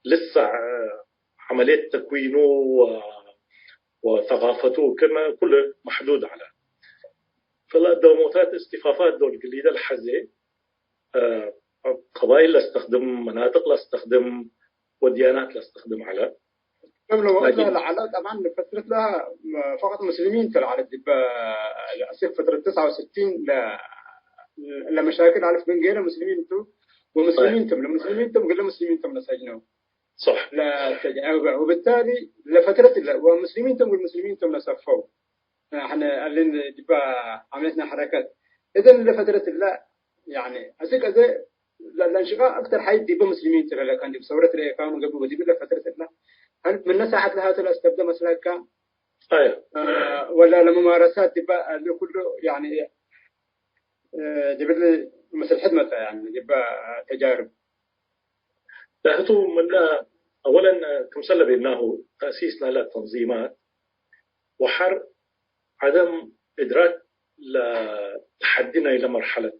ልሰዕ፣ አ፣ ዐመልየት ተክዊኑ ወ-፣ ወሰቃፈቱ ክመ ኩሉ መሕዱድ ዐለ። ፈለአደወሞታት እስቲፋፋት ዶል ግሊደ ለሐዜ፣ አ፣ ቀባይል ለአስተክድም፣ መናጥቅ ለአስተክድም፣ ወድያናት ለአስተክድም ዐለ። ከም ለወቅት ላኪን ለዐለ ጠብዓን ፈትረት ለ ፈቀጥ ሙስሊሚን ተ ለዐለ ዲበ አስክ ፈትረት ትስዐ ወስቲን ለ-፣ ለመሻክል አልፍ ምን ገይረ ሙስሊሚን ቱ ወሙስሊሚን ቶም ለሙስሊሚን ቶም ግለ ሙስሊሚን ቶም ለሰጅነው። ሶሕ። ለተጃ-፣ ወብታሊ ለፈትረት ለ-፣ ወሙስሊሚን ቶም ወልሙስሊሚን ቶም ለሰፈው። አሕነ አለን ዲባ ዐመልየትና ሐረከት። እዘን ለፈትረት ለ፣ ያኒ፣ አስክ አዜ ለ-፣ ለእንሽቃቅ አክተር ሐይ ዲበ ሙስሊሚን ትረለ ካን ዲብ ሰውረት ለየካኑ ገብእ ወዲብ ለፈትረት ለ፣ ሀል ምነ ሳዐት ለሃቱ ለአስተብደ መስለከ? አየ። አ፣ ወላ ለሙማረሳት ዲባ ለኩሉ፣ ያኒ፣ አ፣ ዲብለ ምስል ሕድ መጸ፣ ያኒ፣ ዲባ ተጃርብ። ለህቱ ምነ፣ አወለን፣ ክምሰለ ቤልናሁ፣ ተእሲስ ናለ ተንዚማት ወሐር ዐደም እድራክ ለ-፣ ለሐዲ ናይለ መርሐለት።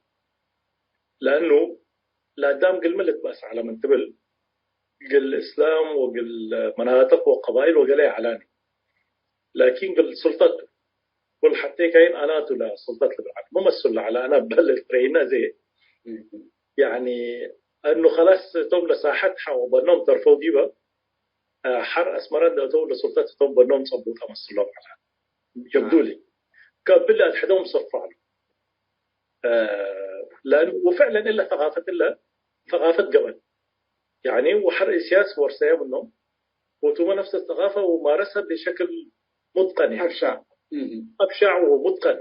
ለእኑ ለአዳም ግልሚ ልትበአስ ዐለ ምን ትብል፣ ግል እስላም ወግል መናጥቅ ወቀባይል ወገሌ ዐላኒ። ላኪን ግል ሱልጠት ቱ። ኩል ሐቴ ካይን አናቱ ለሱልጠት ልብል ዐለ። ሚ መስል ለዐለ አና በህል ትረኢነ ዘይ። ያኒ እኑ ከላስ እቶም ለሳሐት ሐቆ በኖም ተርፈው ዲበ፣ አ፣ ሐር አስመረ እንደ አተው ለሱልጠት እቶም በኖም ጸቡጠ መስሎም ዐለ። ጀብዱሊ። ከብል አድሕዶም ሰፋሉ። አ፣ ለአን-፣ ወፍዕለን እለ ተቃፈት እለ ተቃፈት ገበን። ያኒ ወሐር እስያስ ወርሰየ ምኖም ወቱመ ነፍሰ ተቃፈ ወማረሰ ብሸክል ሙትቀን ያኒ። አብሻዕ። እህ። አብሻዕ ወሙትቀን።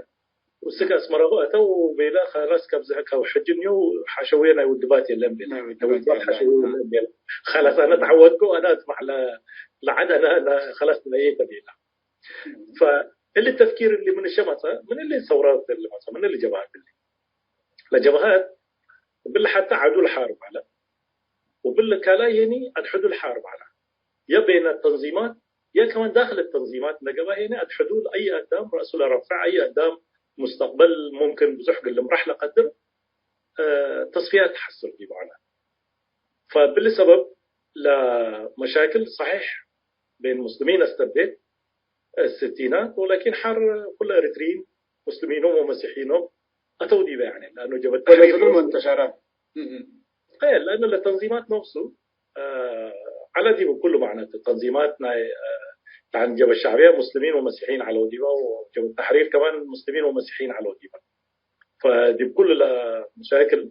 ወስክ አስመረ አተው ቤለ፣ ከላስ፣ ከብዝሐ፣ ከውሕጅን ዩ፣ ሐሸውየ ናይ ውድባት የለን ቤለ። ናይ ናይ ውድባት ውድባት የለን። ሐሸውየ የለን ቤለ። ከላስ፣ አነ ተዐወድኩ፣ አነ አትማዕ ለ-፣ ለዐድ አነ፣ ለ-፣ ከላስ፣ ነየተ ቤለ። ፈእሊ ተፍኪር እሊ ምን እሸ መጸ፣ ምን እሊ ሰውራት እሊ መጸ፣ ምን እሊ ጀብሀት እሊ። ለጀብሀት እብሊ ሐተ ዐዱ ለሓርብ ዐለ፣ ወእብሊ ካልኣይ ሄኒ አድሕዱ ለሓርብ ዐለ። የ ቤነ ተንዚማት፣ የ ከማን ዳክል ተንዚማት እንደ ገብአ ሄኒ አድሕዱ ለአይ አዳም ረእሱ ለረፍዕ፣ አይ አዳም ሙስተቅበል ሙምክን ብዙሕ እግል ልምራሕ ለቀድር፣ አ፣ ተስፍያት ተሐስል ዲቡ ዐለ። ፈእብሊ ሰበብ ለመሻክል ሰሒሕ ቤን ሙስሊሚን አስተብዴት፣ ስቲናት፣ ወላኪን ሐር ኩለ ኤሪትሪይን ሙስሊሚኖም ወመሲሒኖም አተው ዲበ፣ ያኒ፣ ለአኑ ጀብሀት ተሕሪር ወለዝሉም ኖሱ። እንተሸረ። እህ። እህ፣ ለአኑ ለተንዚማት ኖሱ፣ አ፣ ዐለ ዲቡ ኩሉ ማዕነት ተንዚማት ናይ፣ አ፣ ያኒ ጀብሀት ሸዕብየ ሙስሊሚን ወመሲሒን ዐለው ዲበ፣ ወጀብሀት ተሕሪር ከማን ሙስሊሚን ወመሲሒን ዐለው ዲበ። ፈዲብ ኩሉ ለመሻክል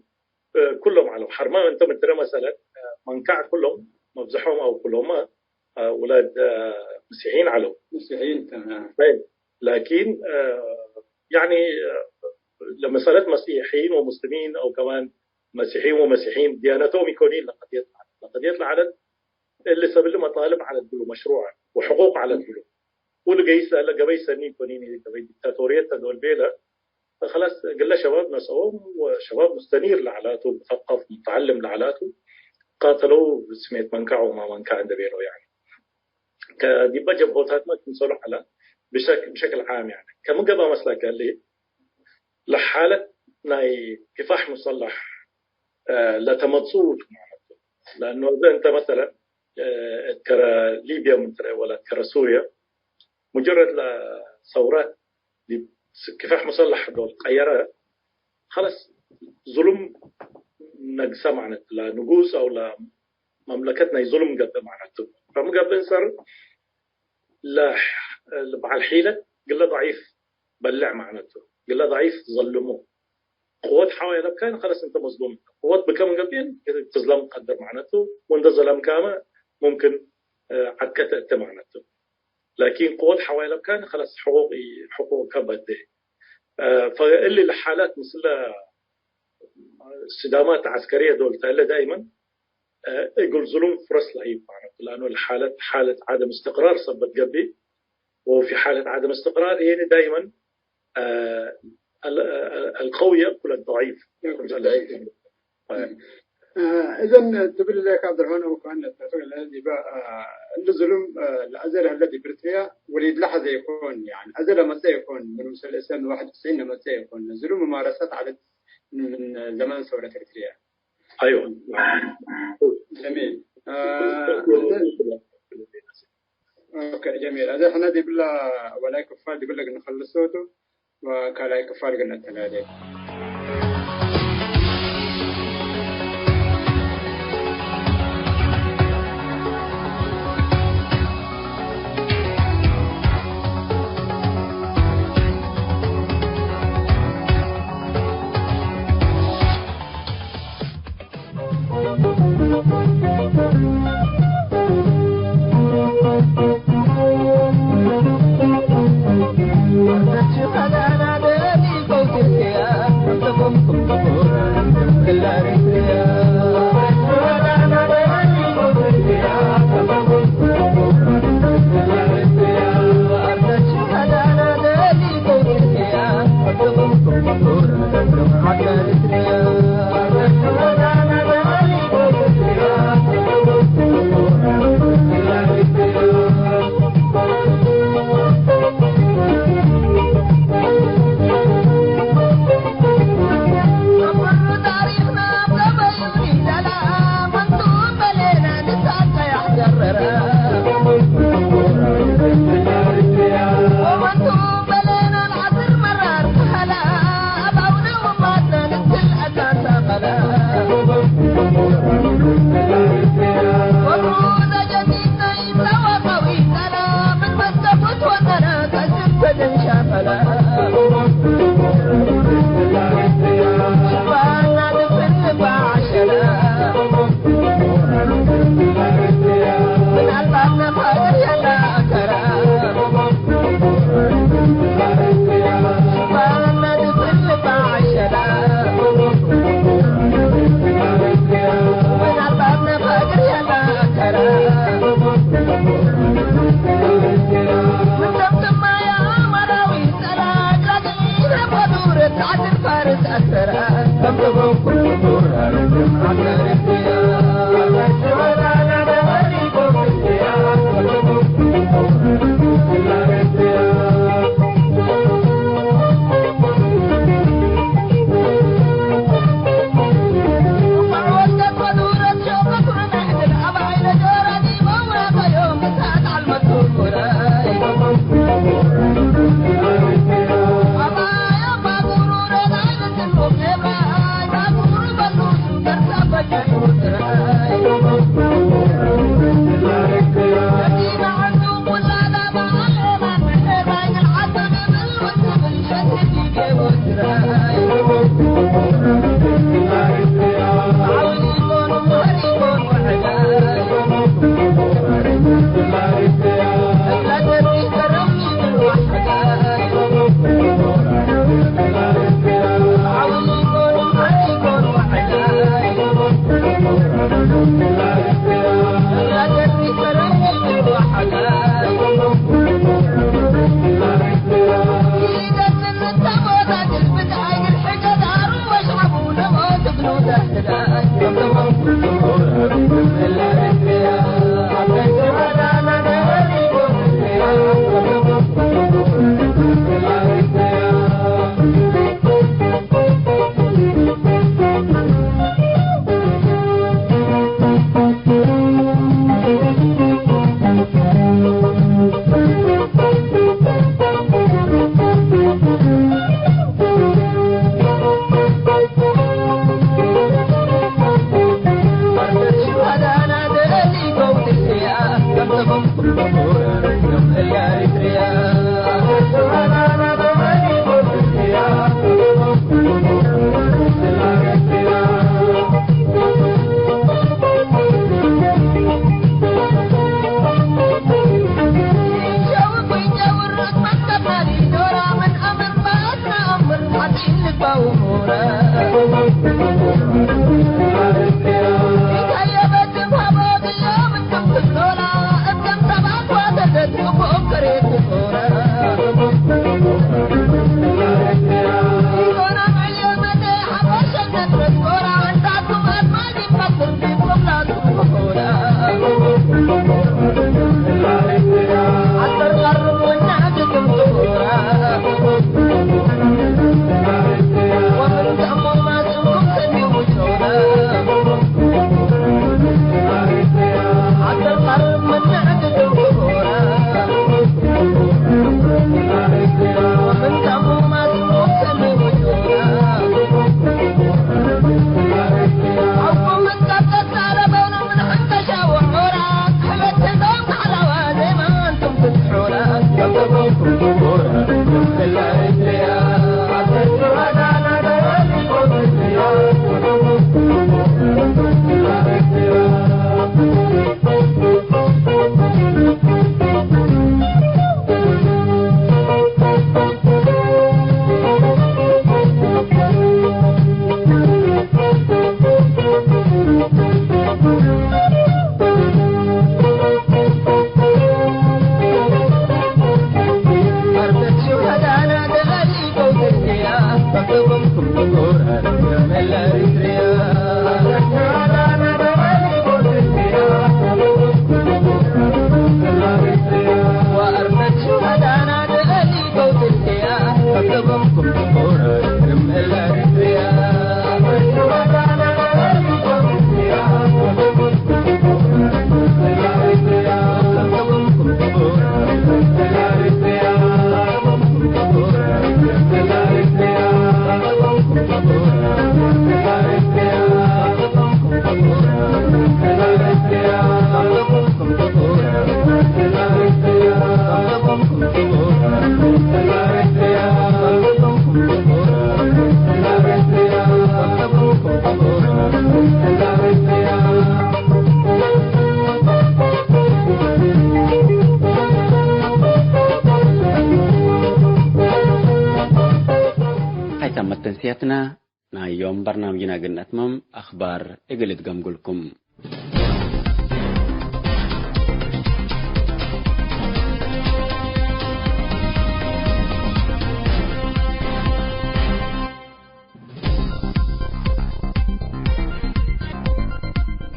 እ፣ ኩሎም ዐለው። ሐርመ እንተ ምድረ መሰለን፣ እ፣ መንካዕ ኩሎም መብዝሖም አው ኩሎመ፣ እ፣ ውላድ፣ እ፣ መሲሕይን ዐለው። መሲሕይን፣ ተማም። ጠይብ፣ ላኪን፣ እ፣ ያኒ፣ እ፣ ለመሰለት መሲሕይን ወሙስሊሚን አው ከማን መሲሕይን ወመሲሕይን ዲያነቶም ኢኮኒን ለቀድየት ለዐለት። ለቀድየት ለዐለት እሊ ሰብ እሊ መጣልብ ዐለት ብሉ፣ መሽሩዕ ወሕቁቅ ዐለት ብሉ። ወእሊ ገይስ ለህለ ገበይ ሰኒ ኢኮኒን፣ ገበይ ዲክታቶርየት ተ ዶል ቤለ፣ ከላስ እግለ ሸባብ ነስኦም ወሸባብ ሙስተኒር ለዐላቱ፣ ሙሰቀፍ ሙተዐልም ለዐላቱ፣ ቃተለው ስሜት መንካዕ ወማ መንካዕ እንደ ቤለው፣ ያኒ፣ ከዲበ ጀብሆታትመ ክምሰሉ ዐለ፣ ብሸክ-፣ ብሸክል ዓም፣ ያኒ፣ ከምን ገብአ መስለከ እሊ፣ ለሓለት ናይ ኪፋሕ ሙሰላሕ፣ እ፣ ለተመጽኡ ቱ ማለት ቱ። ለአኑ እዘ እንተ መሰለን፣ እ፣ እት ከረ ሊብየ ምን ትረአ ወለ እት ከረ ሱርየ፣ ሙጀረድ ለሰውራት ዲብ ስ-፣ ኪፋሕ ሙሰላሕ ዶል ቀየረ፣ ኸለስ ዙሉም ነግሰ ማለት ለንጉስ አው ለመምለከት ናይ ዙልም ገብእ ማለት ቱ። ፈሚ ገብእ እንሰር ለበዓል ሒለት ግለ ضعيف በልዕ ማለት ቱ። ግለ ضعيف ዘልሙ። ቅወት ሐዋይ ለብካን ከለስ እንተ መዝሉም። ቅወት ብከም ገብእን ትዝለም ቀድር ማለት ቱ። ወእንደ ዘለምካመ ሙምክን ዐድከ ተእተ ማለት ቱ። ላኪን ቅወት ሐዋይ ለብካን ከለስ ሕቁቅ ኢ-፣ ሕቁቅ ከበደ። ፈእሊ ለሓላት ምስለ ስዳማት ዐስከርየ ዶል ታለ ዳይመን እግል ዙሉም ፍረስ ለህይብ ማለት ለአኑ ለሓለት ሓለት ዐደም እስትቅራር ሰበት ገብእ ወፊ ሓለት ዐደም እስትቅራር የኒ ዳይመን አልቀውየ ኩለ ضعيف። እዘን ትብል ለከ አብዱርሕማን አቡ ከዋን ለተቱ ለህዚበ እንዲ ዙሉም ለአዘ ለህለ ዲብ ኤርትርያ ወሊድ ለሐዘ ይኮን፣ ያኒ አዘ ለመጸ ይኮን፣ ምን ምስል ሰን ዋሕድ ወትስዒን ለመጸ ይኮን፣ ዙሉም ሙማረሰት ዐለት ምን ዘመን ሰውረት ኤርትርያ። አይወ። ጀሚል። አ፣ ኦኬ፣ ጀሚል። አዜ ሕነ ዲብላ ወላይ ክፋል ዲብለ ንኸልሶ ቱ፣ ወካላይ ክፋል ግን አተላሌ። ሀይታም መተንስያትና ናይ ዮም በርናምጅና እግል ነትመም፣ አኽባር እግል እትገምጉልኩም።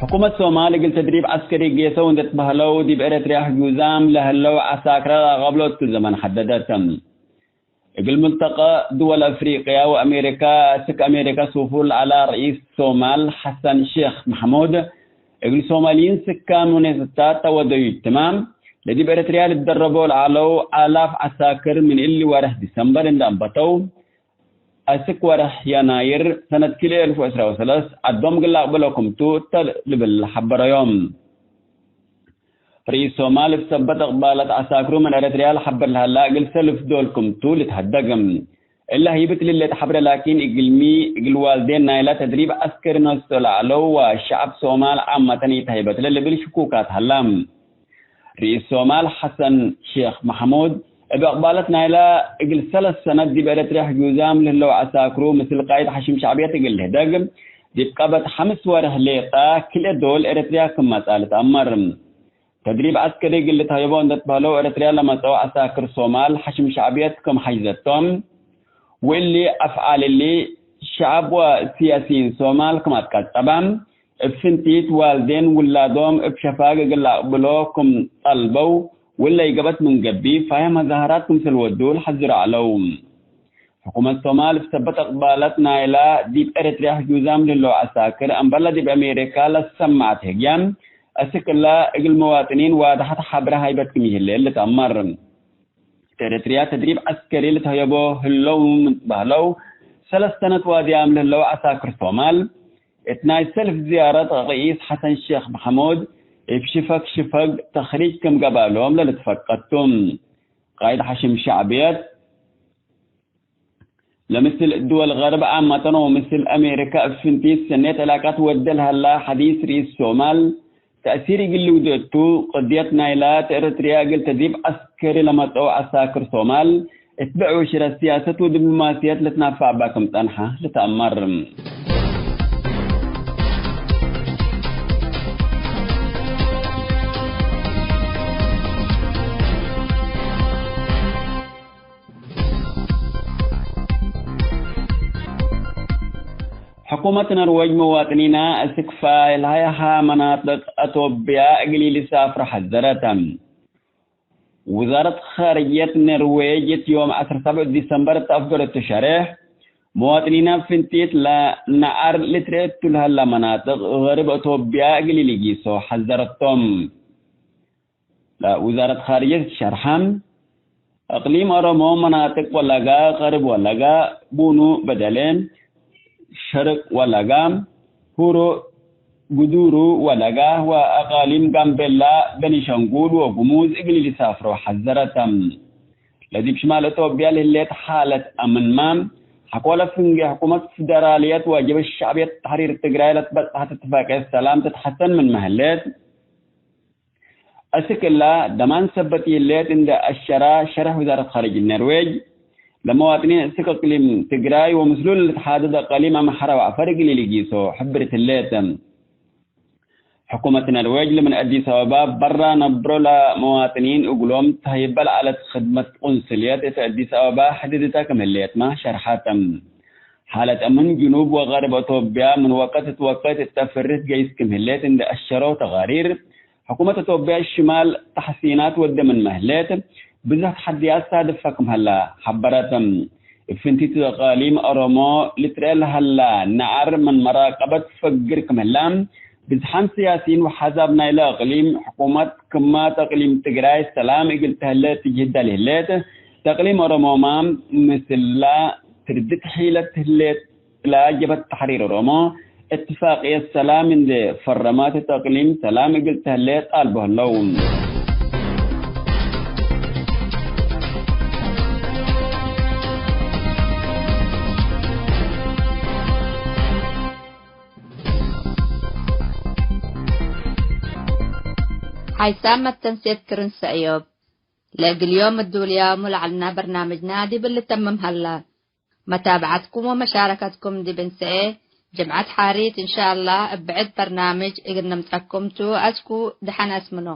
ሕኩመት ሶማል እግል ተድሪብ ዐስከሪ ጌሰው እንዴ ትበህለው፣ ዲብ ኤረትርያ ህጁዛም ለህለው ዐሳክረ ለአቀብሎ እቱ ዘመን ሐደደት። እግል ሙልተቀ ድወል አፍሪቅያ ወአሜሪካ፣ ስክ አሜሪካ ሱፉር ለዐላ ርኢስ ሶማል ሐሰን ሼክ መሕሙድ፣ እግል ሶማልይን ስካን ወኔሰታት ተወደዩ እጅትማዕ፣ ለዲብ ኤረትርያ ልትደረቦ ለዐለው አላፍ ዐሳክር ምን እሊ ወርሕ ዲሰምበር እንዴ አንበተው፣ አስክ ወርሕ የናይር ሰነት ክልኤ እልፍ ወዕስራ ወሰለስ ዐዶም እግል ለአቅብሎ ክምቱ እተ ልብል ሐበረዮም። ርኢስ ሶማል እብ ሰበት እቅባለት ዐሳክሩ ምን ኤረትርያ ለሐብር ለሀላ እግል ሰልፍ ዶል ክምቱ ልትሀደግ። እለ ህይብት ልሌት ሐብረ ላኪን እግልሚ እግል ዋልዴን ናይላ ተድሪብ ዐስከሪ ነስኦ ለዐለው ወሸዐብ ሶማል ዓመተን ኢተህይበትለ ልብል ሽኩካት ሀላ። ርኢስ ሶማል ሐሰን ሼክ መሕሙድ እብ እቅባለት ናይላ እግል ሰለስ ሰነት ዲብ ኤረትርያ ህጁዛም ለህለው ዐሳክሩ ምስል ቃይድ ሐሽም ሸዕብየት እግል ልህደግ ዲብ ቀበት ሐምስ ወርሕ ሌጠ ክልኤ ዶል ኤረትርያ ክም መጽአ ልትአመር። ተድሪብ ዐስከሪ እግል ልትሀየቦ እንዴ ትበህለው ኤረትርያ ለመጽአው ዐሳክር ሶማል ሐሽም ሸዕብየት ክም ሐይዘቶም፣ ወእሊ አፍዓል እሊ ሸዐብ ወሲያሲይን ሶማል ክም አትቀጸበ፣ እብ ፍንቲት ዋልዴን ውላዶም እብ ሸፋግ እግል ለአቅብሎ ክም ጠልበው፣ ወለኢገበት ምን ገብእ ፋይሐ መዛሀራት ክምሰል ወዱ ለሐዝሮ ዐለው። ሕኩመት ሶማል እብ ሰበት እቅባለት ናይላ ዲብ ኤረትርያ ህጁዛም ለህለው ዐሳክር፣ አምበል ለዲብ አሜሪካ ለሰመዐት ህግየ፣ አስክ እለ እግል መዋጥኒን ዋድሐት ሐብረ ሃይበት ክም ይህሌ ልትአመር። ኤረትርያ ተድሪብ ዐስከሪ ልትሀየቦ ህለው ምን ትበህለው ሰለስ ሰነት ዋድያም ለህለው ዐሳክር ሶማል፣ እት ናይ ሰልፍ ዝያረት ርኢስ ሐሰን ሼክ መሐሙድ እብ ሽፈግ ሽፈግ ተኽሪጅ ክም ገብአሎም ለልትፈቀድ ቱ። ቃይድ ሐሽም ሸዕብየት ለምስል ድወል ገርብ ዓመተን ወምስል አሜሪካ እብ ፍንቲት ሰኔት ዕላቀት ወደ ለሀላ ሐዲስ ርኢስ ሶማል፣ ተእሲር እግል ልውዴ እቱ፣ ቅድየት ናይላ እት ኤረትርያ እግል ተዲብ ዐስከሪ ለመጽአው ዐሳክር ሶማል፣ እት ብዕውሽረት ሲያሰት ወዲብሎማስየት ልትናፈዕ እባ ክም ጸንሐ ልትአመር። ሕኩመት ነርወጅ መዋጥኒና እስክ ፋይል ሀያሃ መናጥቅ አቶብያ እግል ኢሊሳፍሮ ሐዘረተ። ውዛረት ኻርጅየት ነርዌጅ እት ዮም ዐስር ሰብዕ ዲሰምበር እት አፍገረቱ ሸሬሕ፣ መዋጥኒና ፍንቲት ለነዐር ልትርኤ እቱ ለሀላ መናጥቅ ገርብ አቶብያ እግል ኢሊጊሶ ሐዘረቶም። ለውዛረት ኻርጅየት ሸርሐ፣ እቅሊም ኦሮሞ መናጥቅ ወለጋ፣ ገርብ ወለጋ፣ ቡኑ በደሌ፣ ሸርቅ ወለጋ፣ ሁሮ ጉዱሩ ወለጋ ወአቃሊም ጋምቤላ፣ ቤኒሻንጉል ወጉሙዝ እግል ኢሊሳፍሮ ሐዘረተ። ለዲብ ሽማል ኢትዮጵያ ለህሌት ሓለት አምንመ፣ ሐቆለ ፍንጌ ሕኩመት ፍደራልየት ወጀብህት ሸዕብየት ተሕሪር ትግራይ ለትበጽሐት እትፋቅየት ሰላም ትትሐሰን ምንመ ህሌት፣ እስክ እላ ደማን ሰበት ይህሌት እንዴ አሸራ ሸርሕ ውዛረት ኻርጅ ነርዌጅ፣ ለመዋጥኒን እስክ እቅሊም ትግራይ ወምስሉ ለልትሓደድ አቃሊም አምሐረ ወዐፈር እግል ኢሊጊሶ ሕብርት ህሌት። ሕኩመት ነርዌጅ ለምን አዲስ አበባ በራ ነብሮ ለመዋጥኒን እግሎም ተህይበ ለዐለት ክድመት ቁንስልየት እት አዲስ አበባ ሕድድተ ክም ህሌትመ ሸርሐት። ሓለት አምን ጅኑብ ወገርብ አቶብያ ምን ወቅት እት ወቅት እተ ፍርህ ገይስ ክም ህሌት እንዴ አሸረው ተቃሪር፣ ሕኩመት አቶብያ ሽማል ተሕሲናት ወደ ምንመ ህሌት፣ ብዝሕ ተሐድያት ሳድፈ ክም ሀላ ሐበረት። እብ ፍንቲት እቃሊም ኦሮሞ ልትርኤ ለሀላ ነዐር ምን መራቀበት ፈግር ክም ህላ፣ ብዝሓም ስያሲን ወሐዛብ ናይለ እቅሊም፣ ሕኩመት ክማት እቅሊም ትግራይ ሰላም እግል ተህለ ትጅህደ ለህሌት፣ ተቅሊም ኦሮሞማ ምስላ ትርድት ሒለት ህሌት፣ ለጀብሀት ተሕሪር ኦሮሞ እትፋቅየት ሰላም እንዴ ፈረመት፣ ተቅሊም ሰላም እግል ተህሌ ጣልቦ ህለው። ሓይሳም መተንሴት ክርን ሰእዮብ። ለእግል ዮም እዱልያሙ ለዐልና በርናምጅና ዲብ ልተምም ሀላ። መታብዐትኩም ወመሻረከትኩም ዲብ እንሰኤ ጅምዐት ሓሪት እንሻአላህ እብ ብዕድ በርናምጅ እግል ንምጸኩም ቱ። አስኩ ደሐን አስምኖ።